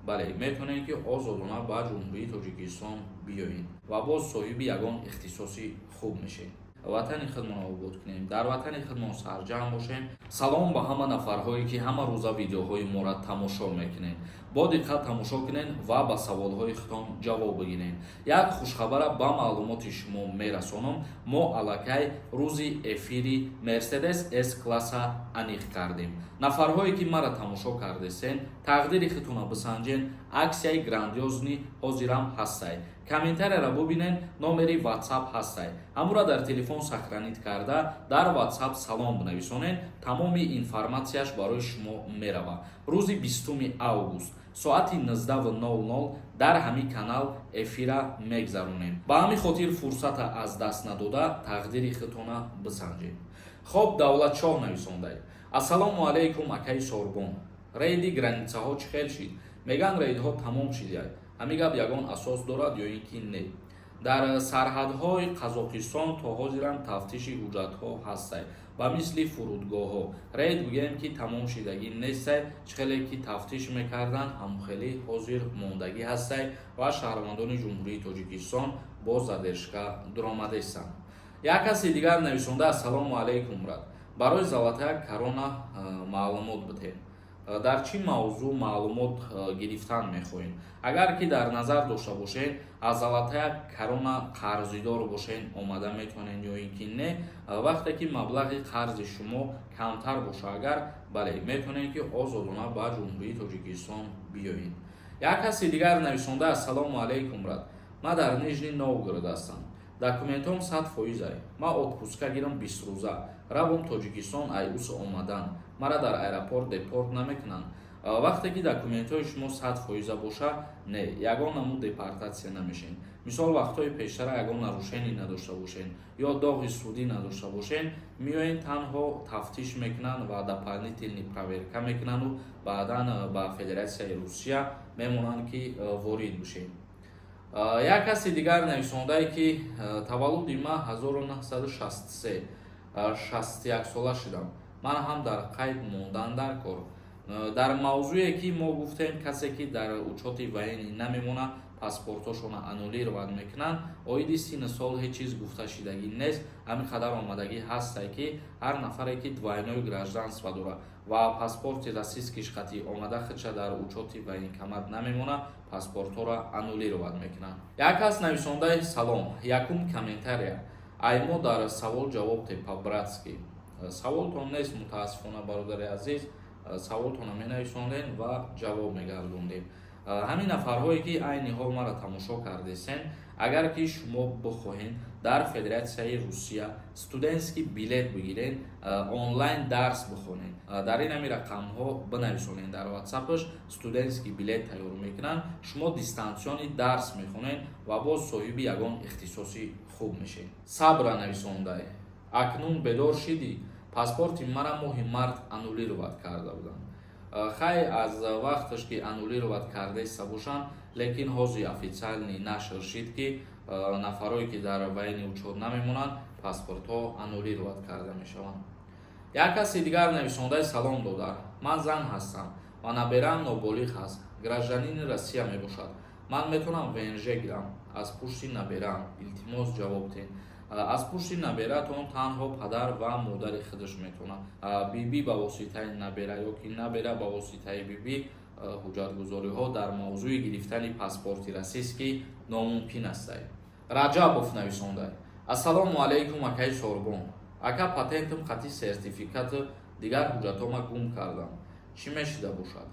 Бале, метавонед, ки озодона ба Ҷумҳурии Тоҷикистон биёед ва боз соҳиби ягон ихтисоси хуб мешед. Ватани худмон обод кунем, дар ватани худмон сарҷамъ бошем. Салом ба ҳама нафарҳое, ки ҳама рӯза видеоҳои моро тамошо мекунед. Бо диққат тамошо кунед ва ба саволҳои худтон ҷавоб бигиред. Як хушхабара ба маълумоти шумо мерасонам: мо аллакай рӯзи эфири Мерседес С класса аниқ кардем. Нафарҳое, ки маро тамошо кардесен, тақдири худтонро бисанҷен. Аксияи грандиозный ҳозирам ҳастай. Комментарияро бубинен, номери WhatsApp ҳастай. Ҳамура дар телефон сохранить карда, дар WhatsApp салом бинависонен, тамоми информатсияш барои шумо мерава. Рӯзи 20 август соати 19:00 дар ҳамин канал эфира мегзаронем. Ба ҳамин хотир фурсата аз даст надода, тақдири худтона бисанҷед. Хоб, Давлатшоҳ нависондай: «Ассалому алайкум, акаи Сорбон. Рейди границаҳо чӣ хел шид? Меган, рейдҳо тамом шидяд. Ҳамин гап ягон асос дорад ё ин ки не?» Дар сарҳадҳои Қазоқистон то ҳозирам тафтиши ҳуҷҷатҳо ҳастай, ба мисли фурудгоҳҳо. Рейд бигӯем, ки тамом шидагӣ нестай. Чӣ хеле ки тафтиш мекарданд, ҳамхеле ҳозир мондагӣ ҳастай ва шаҳрвандони Ҷумҳурии Тоҷикистон бо задержка дуромадестанд. Як каси дигар нависонда: «Ассалому алайкум, брат, барои Золотая корона маълумот бидиҳед». Дар чӣ мавзӯъ маълумот гирифтан мехоҳем? Агар ки дар назар дошта бошед, аз Золотая корона қарзидор бошед, омада метавонед ё ин ки не? Вақте ки маблағи қарзи шумо камтар боша агар, бале, метавонед, ки озодона ба Ҷумҳурии Тоҷикистон биёед. Як каси дигар нависонда: «Ассалому алайкум, брат, ман дар Нижний Новгород ҳастам, документом 100%-ай. Ман отпуска гирам, 20 рӯза равом Тоҷикистон. Ай ус омадан мара дар аэропорт депорт намекунанд?» Вақте ки документҳои шумо 100%-а боша, не, ягон намуд депортатсия намешен. Мисол, вақтҳои пештара ягон нарушение надошта бошен ё доғи судӣ надошта бошен, меоен, танҳо тафтиш мекунанд ва дополнительный проверка мекунанду баъдан ба Федератсияи Русия мемонанд, ки ворид бишед. Як каси дигар нависондае, ки таваллуди ман 1963, 61 сола шудам, ман ҳам дар қайд мондан дар кор? Дар мавзӯе, ки мо гуфтем, касе ки дар учёти военный намемонад, паспортҳошона аннулировать мекунанд. Оиди синну сол ҳеҷ чиз гуфта шидагӣ нест. Ҳамин қадар омадагӣ ҳастай, ки ҳар нафаре ки двойное гражданство дорад ва паспорти российскиш қатъи омада, худша дар учёти военкомат намемонад, паспортҳоро аннулировать мекунанд. Як кас нависондаи: «Салом, якум комментария ай мо, дар савол ҷавоб те по-братски». Саволтон нест, мутаассифона, бародари азиз. Саволтонро менависондем ва ҷавоб мегардондем. Ҳамин нафарҳое, ки айни ҳол маро тамошо кардесен, агар ки шумо бихоҳед дар Федератсияи Русия студентский билет бигирен, онлайн дарс бихонед, дар ин ҳами рақамҳо бинависонед дар ватсапаш, студентский билет тайёр мекунанд. Шумо дистанционный дарс мехонед ва боз соҳиби ягон ихтисоси хуб мешед. Сабра нависондай: «Акнун бедор шидӣ? Паспорти мара моҳи март аннулировать карда буданд». Хай, аз вақташ ки аннулировать кардаиста бошанд, лекин ҳозир официальный нашр шид, ки нафарое ки дар военный учёт намемонанд, паспортҳо аннулировать карда мешаванд. Як каси дигар нависондаи: «Салом, додар, ман зан ҳастам ва набераам ноболиғ ҳаст, гражданини Россия мебошад. Ман метавонам ВНЖ гирам аз пушти набераам? Илтимос, ҷавоб диҳед». Аз пушти набератон танҳо падар ва модари худаш метавонад. Бибӣ ба воситаи набера ё ки набера ба воситаи бибӣ ҳуҷҷатгузориҳо дар мавзӯи гирифтани паспорти российский номумкин астад. Раҷабов нависонда: «Ассалому алайкум, акаи Сорбон. Ака, патентам қатъи сертификату дигар ҳуҷҷатҳома гум кардам, чӣ мешида бошад?»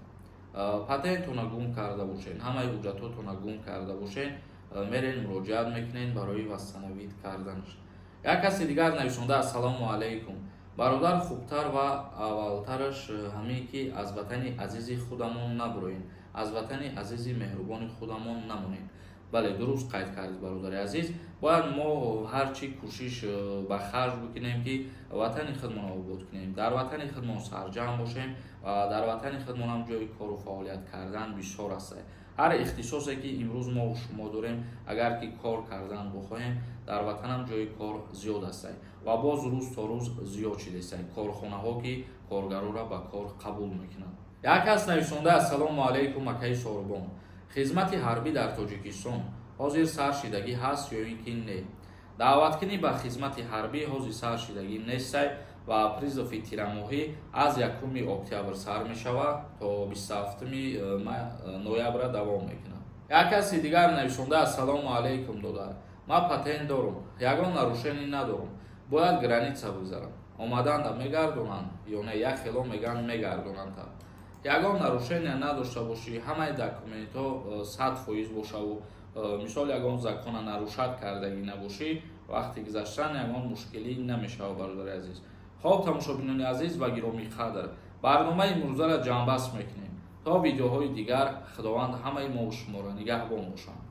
Патентона гум карда бошед, ҳамаи ҳуҷҷатҳотона гум карда бошед, мерен, муроҷиат мекунед барои восстановить карданаш. Як каси дигар нависонда: «Ассалому алайкум, бародар. Хубтар ва аввалтараш ҳамин ки аз ватани азизи худамон набуроем, аз ватани азизи меҳрубони худамон намонем». Бале, дуруст қайд кардед, бародари азиз. Бояд мо ҳарчи кӯшиш ба харҷ бикунем, ки ватани худмонро обод кунем, дар ватани худмон сарҷамъ бошем ва дар ватани худмонам ҷои кору фаъолият кардан бисёр аст. Ҳар ихтисосе ки имрӯз мо шумо дорем, агар ки кор кардан бихоҳем, дар ватанам ҷои кор зиёд аст ва боз рӯз то рӯз зиёд шудааст корхонаҳо, ки коргароро ба кор қабул мекунанд. Як кас нависонда: «Ассалому алайкум, акаи Сорбон, хизмати ҳарбӣ дар Тоҷикистон ҳозир сар шидагӣ ҳаст ё ин ки не?» Даъваткунӣ ба хизмати ҳарбӣ ҳозир сар шидагӣ нестай ва призыв и тирамоҳӣ аз 1 октябр сар мешавад, то 27 ноябра давом мекунад. Як каси дигар нависонда: «Ассалому алайкум, додар, ман патент дорум, ягон нарушение надорум, бояд граница бигзарам, омаданда мегардонанд ё не? Як хело меган, мегардонанд». Ягон нарушение надошта бошӣ, ҳамаи документҳо 100% бошаву мисол, ягон закона нарушать кардагӣ набошӣ, вақти гузаштан ягон мушкилӣ намешавад, бародари азиз. Хоб, тамошобинони азиз ва гиромии қадр, барномаи имрӯзаро ҷамъбаст мекунем. То видеоҳои дигар Худованд ҳамаи мову шуморо нигаҳбон бошанд.